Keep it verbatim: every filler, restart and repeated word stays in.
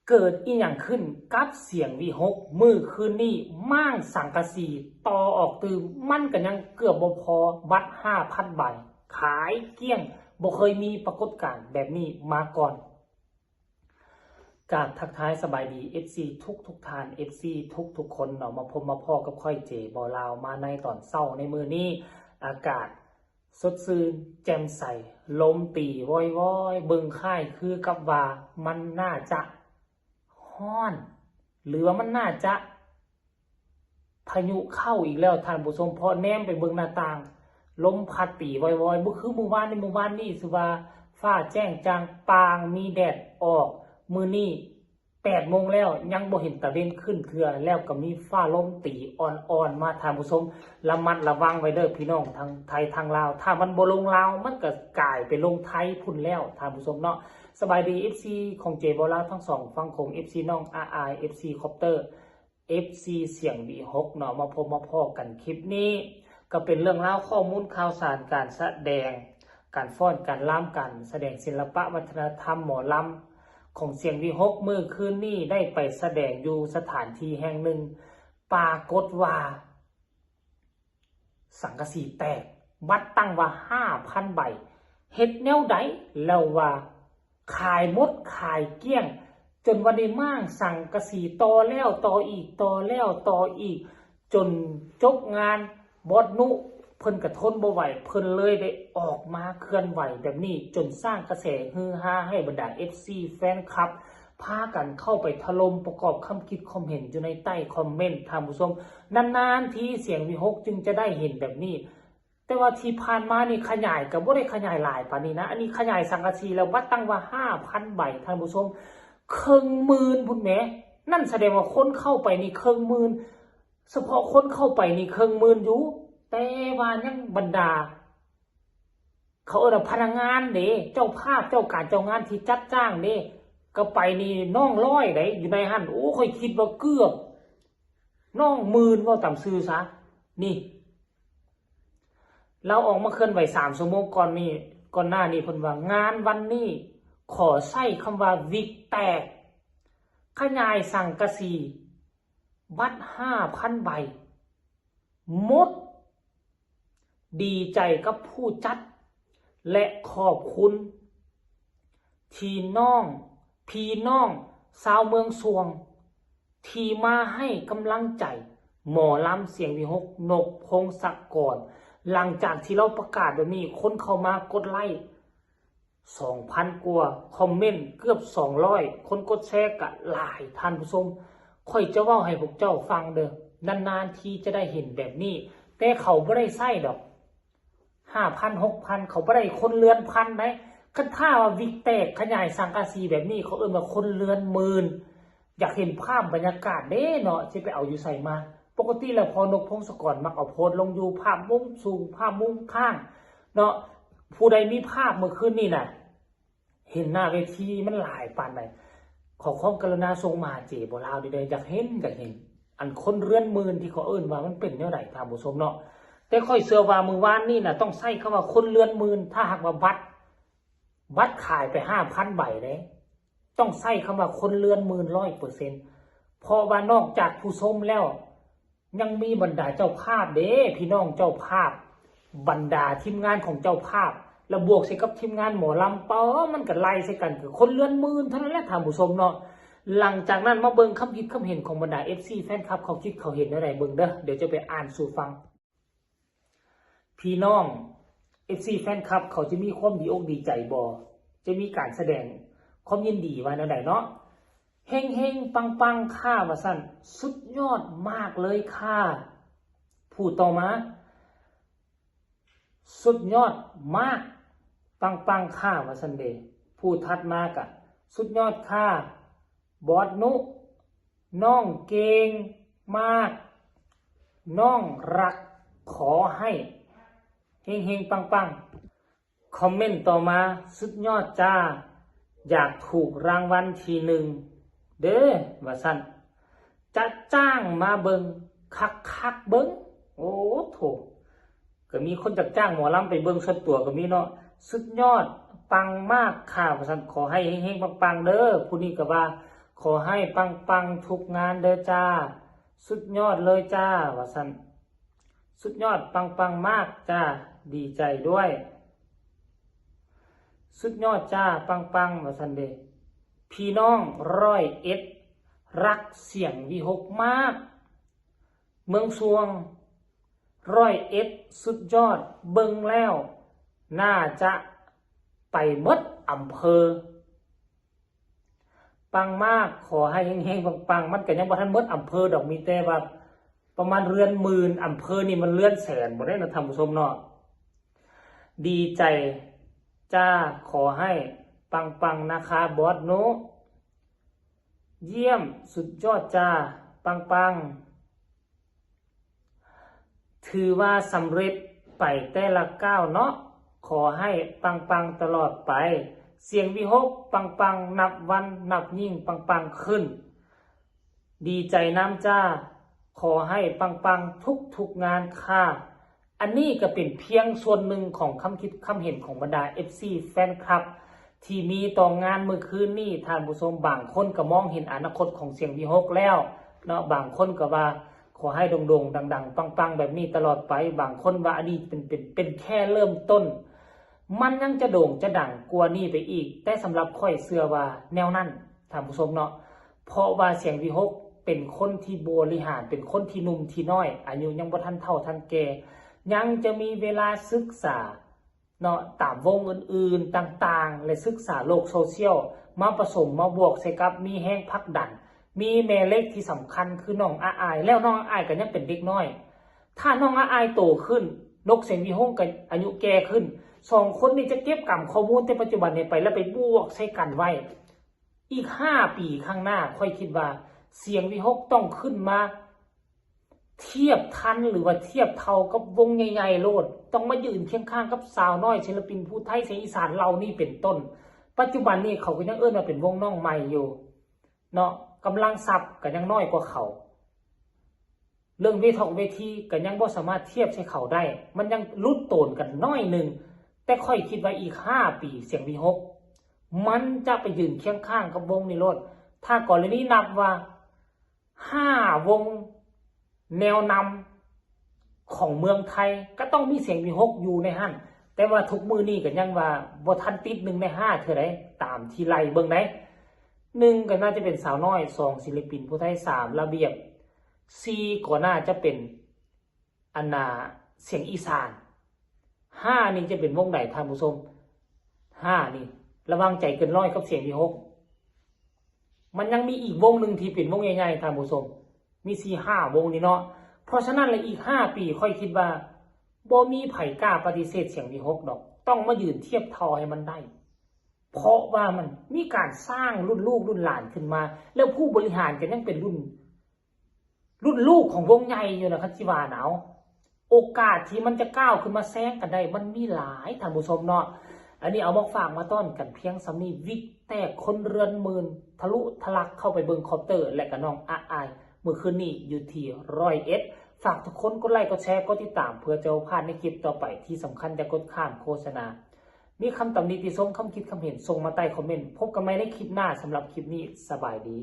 เกิดอีหยังขึ้นกับเสียงวิหกมื้อคืนนี้ ม่างสังกะสีต่อออกตื่ม มันก็ยังเกือบบ่พอ บัตรห้าพันใบ ขายเกลี้ยง บ่เคยมีปรากฏการณ์แบบนี้มาก่อน กราบทักทายสบายดี เอฟซี ทุกทุกท่าน เอฟซี ทุกทุกคนเนาะ มาพบมาพ้อกับข้อยเจบ่าวลาว มาในตอนเช้าในมื้อนี้ อากาศสดชื่นแจ่มใส ลมตีว้อยๆ เบิ่งคล้ายคือกับว่ามันน่าจะฮ้อน หรือว่ามันน่าจะ พายุเข้าอีกแล้วท่านผู้ชม เพราะแนมไปเบิ่งหน้าต่าง ลมพัดตีว้อยๆ บ่คือมื้อวานนี้ มื้อวานนี้สิว่าฟ้าแจ้งจ่างป่าง มีแดดออก มื้อนี้แปดโมงแล้ว ยังบ่เห็นตะเว็นขึ้นเทื่อ แล้วก็มีฟ้าลมตีอ่อนๆ มาท่านผู้ชม ระมัดระวังไว้เด้อพี่น้องทางไทยทางลาว ถ้ามันบ่ลงลาว มันก็กลายไปลงไทยพุ้นแล้วท่านผู้ชมเนาะ สบายดี เอฟซี ของเจบ่าวลาวทั้งสองฝั่งโขง เอฟซี น้องอาอาย เอฟซี คอปเตอร์ เอฟซี เสียงวิหกเนาะ มาพบมาพ้อกันคลิปนี้ ก็เป็นเรื่องราวข้อมูลข่าวสารการแสดง การฟ้อน การรำ การแสดงศิลปะวัฒนธรรมหมอลำของเสียงวิหกมื้อคืนนี้ได้ไปแสดงอยู่สถานที่แห่งหนึ่ง ปรากฏว่า สังกะสีแตก บัตรตั้งว่าห้าพันใบ เฮ็ดแนวใด แล้วว่าขายหมดขายเกลี้ยง จนว่าได้ม่างสังกะสีต่อแล้วต่ออีก ต่อแล้วต่ออีก จนจบงาน บอสนุเพิ่นก็ทนบ่ไหว เพิ่นเลยได้ออกมาเคลื่อนไหวแบบนี้ จนสร้างกระแสฮือฮาให้บรรดา เอฟซี แฟนคลับ พากันเข้าไปถล่มประกอบคำคิดความเห็นอยู่ในใต้คอมเมนต์ท่านผู้ชม นานๆ ทีเสียงวิหกจึงจะได้เห็นแบบนี้ แต่ว่าที่ผ่านมานี่ขยายก็บ่ได้ขยายหลายปานนี้นะ อันนี้ขยายสังกะสีแล้วบัตรตั้งว่าห้าพันใบท่านผู้ชม เคิ่งหมื่นพุ้นแหม นั่นแสดงว่าคนเข้าไปนี่เคิ่งหมื่น เฉพาะคนเข้าไปนี่เคิ่งหมื่นอยู่ แต่ว่ายังบรรดา เขาเอิ้นว่าพนักงานเด้ เจ้าภาพ เจ้าการ เจ้างานที่จัดจ้างเด้ ก็ไปนี่น้องร้อยได๋ อยู่ในหั่น โอ้ ข้อยคิดว่าเกือบ น้องหมื่น เว้าตามซื่อซะ นี่ ลาวออกมาเคลื่อนไหวสามชั่วโมงก่อนนี้ ก่อนหน้านี้เพิ่นว่างานวันนี้ ขอใช้คำว่าวิกแตก ขยายสังกะสี บัตรห้าพันใบ หมด ดีใจกับผู้จัด และขอบคุณ ที่น้อง พี่น้อง ชาวเมืองสวง ที่มาให้กำลังใจ หมอลำเสียงวิหก นกพงศกร หลังจากที่ลาวประกาศแบบนี้ คนเข้ามากดไลค์ สองพันกว่า คอมเมนต์เกือบสองร้อย คนกดแชร์ก็หลายท่านผู้ชม ข้อยจะเว้าให้พวกเจ้าฟังเด้อ นานๆ ทีจะได้เห็นแบบนี้ แต่เขาบ่ได้ใช้ดอก ห้าพัน หกพัน เขาบ่ได้คนเรือนพันได๋ คันถ้าว่าวิกแตกขยายสังกะสีแบบนี้ เขาเอิ้นว่าคนเรือนหมื่น อยากเห็นภาพบรรยากาศเด้เนาะ สิไปเอาอยู่ไสมา ปกติแล้วพอนกพงศกรมักเอาโพสต์ลงอยู่ ภาพมุมสูง ภาพมุมข้าง เนาะ ผู้ใดมีภาพเมื่อคืนนี้น่ะ เห็นหน้าเวทีมันหลายปานใด ขอความกรุณาส่งมาหาเจบ่าวลาวเด้อ อยากเห็น อยากเห็น อันคนเรือนหมื่นที่เขาเอิ้นว่ามันเป็นแนวใดท่านผู้ชมเนาะ แต่ข้อยเชื่อว่ามื้อวานนี้น่ะ ต้องใช้คำว่าคนเรือนหมื่น ถ้าหากว่าบัตร บัตรขายไปห้าพันใบเด้ ต้องใช้คำว่าคนเรือนหมื่นร้อยเปอร์เซ็นต์ เพราะว่านอกจากผู้ชมแล้ว ยังมีบรรดาเจ้าภาพเด้ พี่น้องเจ้าภาพ บรรดาทีมงานของเจ้าภาพ แล้วบวกใส่กับทีมงานหมอลำ เป้ามันก็ไล่ใส่กัน คือคนเรือนหมื่นเท่านั้นแหละท่านผู้ชมเนาะ หลังจากนั้นมาเบิ่งคำคิดคำเห็นของบรรดา เอฟซี แฟนคลับ เขาคิดเขาเห็นแนวใด เบิ่งเด้อ เดี๋ยวจะไปอ่านสู่ฟัง พี่น้อง เอฟซี แฟนคลับ เขาจะมีความดีอกดีใจบ่ จะมีการแสดงความยินดีว่าแนวใดเนาะ เฮงๆ ปังๆ ค่ะ ว่าซั่น สุดยอดมากเลยค่ะ ผู้ต่อมา สุดยอดมาก ปังๆ ค่ะ ว่าซั่นเด้ ผู้ถัดมาก็ สุดยอดค่ะ บอสนุ น้องเก่งมาก น้องรัก ขอให้ เฮงๆ ปังๆ คอมเมนต์ต่อมา สุดยอดจ้า อยากถูกรางวัลที่หนึ่งเด้อ ว่าซั่น จะจ้างมาเบิ่งคักๆ เบิ่ง โอ้โถ ก็มีคนจักจ้างหมอลำไปเบิ่งส่วนตัวก็มีเนาะ สุดยอด ปังมากค่ะ ว่าซั่น ขอให้เฮงๆ ปังๆ เด้อ ผู้นี้ก็ว่า ขอให้ปังๆทุกงานเด้อจ้า สุดยอดเลยจ้า ว่าซั่น สุดยอด ปังๆมากจ้า ดีใจด้วย สุดยอดจ้า ปังๆ ว่าซั่นเด้ พี่น้องร้อยเอ็ด รักเสียงวิหกมาก เมืองสวง ร้อยเอ็ด สุดยอด เบิ่งแล้ว น่าจะไปหมดอำเภอ ปังมาก ขอให้เฮงๆ ปังๆ มันก็ยังบ่ทันหมดอำเภอดอก มีแต่ว่าประมาณเรือนหมื่น อำเภอนี่มันเรือนแสนบ่ได้นะท่านผู้ชมเนาะ ดีใจจ้า ขอให้ปังๆ นะคะบอสโน เยี่ยม สุดยอดจ้า ปังๆ ถือว่าสำเร็จไปแต่ละก้าวเนาะ ขอให้ปังๆ ตลอดไป เสียงวิหกปังๆ นับวันนับยิ่งปังๆ ขึ้น ดีใจนำจ้า ขอให้ปังๆ ทุกๆ งานค่ะ อันนี้ก็เป็นเพียงส่วนหนึ่งของคำคิดคำเห็นของบรรดา เอฟซี แฟนคลับ ที่มีต่องานมื้อคืนนี้ ท่านผู้ชม บางคนก็มองเห็นอนาคตของเสียงวิหกแล้วเนาะ บางคนก็ว่าขอให้โด่งๆ ดังๆ ปังๆ แบบนี้ตลอดไป บางคนว่าอันนี้เป็น เป็น เป็นแค่เริ่มต้น มันยังจะโด่งจะดังกว่านี้ไปอีก แต่สำหรับข้อยเชื่อว่าแนวนั้น ท่านผู้ชมเนาะ เพราะว่าเสียงวิหกเป็นคนที่บริหาร เป็นคนที่หนุ่มที่น้อย อายุยังบ่ทันเฒ่าทันแก่ ยังจะมีเวลาศึกษาเนาะ ตามวงอื่นๆ ต่างๆ และศึกษาโลกโซเชียล มาผสมมาบวกใส่กับมีแรงผลักดัน มีแม่เหล็กที่สำคัญคือน้องอาอาย แล้วน้องอาอายก็ยังเป็นเด็กน้อย ถ้าน้องอาอายโตขึ้น นกเสียงวิหกก็อายุแก่ขึ้น สองคนนี้จะเก็บกำข้อมูลแต่ปัจจุบันนี้ไป แล้วไปบวกใส่กันไว้ อีกห้าปีข้างหน้า ข้อยคิดว่าเสียงวิหกต้องขึ้นมาเทียบทันหรือว่าเทียบเท่ากับวงใหญ่ๆ โลด ต้องมายืนเคียงข้างกับสาวน้อยศิลปินผู้ไทยเสียงอีสานเหล่านี้เป็นต้น ปัจจุบันนี้เขาก็ยังเอิ้นว่าเป็นวงน้องใหม่อยู่เนาะ กำลังทรัพย์ก็ยังน้อยกว่าเขา เรื่องเวทอกเวทีก็ยังบ่สามารถเทียบใส่เขาได้ มันยังหลุดโตนกันน้อยหนึ่ง แต่ข้อยคิดว่าอีกห้าปีเสียงวิหก มันจะไปยืนเคียงข้างกับวงนี้โลด ถ้ากรณีนับว่าห้าวงแนวนำของเมืองไทย ก็ต้องมีเสียงวิหกอยู่ในหั้น แต่ว่าทุกมื้อนี้ก็ยังว่าบ่ทันติดหนึ่งในห้าเทื่อใด ตามที่ไล่เบิ่งได้ หนึ่งก็น่าจะเป็นสาวน้อย สองศิลปินผู้ไทย สามระเบียบ สี่ก็น่าจะเป็น อันน่ะ เสียงอีสาน ห้านี่จะเป็นวงใดท่านผู้ชม ห้านี่ ระหว่างใจเกินร้อยกับเสียงวิหก มันยังมีอีกวงหนึ่งที่เป็นวงใหญ่ๆ ท่านผู้ชม มีสี่ห้าวงนี่เนาะ เพราะฉะนั้นละอีกห้าปีข้อยคิดว่าบ่มีไผกล้าปฏิเสธเสียงวิหกดอก ต้องมายืนเทียบเท่าให้มันได้ เพราะว่ามันมีการสร้างรุ่นลูกรุ่นหลานขึ้นมา แล้วผู้บริหารก็ยังเป็นรุ่น รุ่นลูกของวงใหญ่อยู่นะ คันสิว่านะ เอา โอกาสที่มันจะก้าวขึ้นมาแซงกันได้ มันมีหลายท่านผู้ชมเนาะ อันนี้เอามาฝากมาต้อนกันเพียงส่ำนี้ วิกแตกคนเรือนหมื่น ทะลุทะลักเข้าไปเบิ่งคอปเตอร์ และก็น้องอาอาย มื้อคืนนี้อยู่ที่ร้อยเอ็ด ฝากทุกคนกดไลค์กดแชร์กดติดตาม เพื่อจะบ่พลาดในคลิปต่อไป ที่สำคัญอย่ากดข้ามโฆษณา มีคำตำหนิติชม คำคิดคำเห็น ส่งมาใต้คอมเมนต์ พบกันใหม่ในคลิปหน้า สำหรับคลิปนี้สบายดี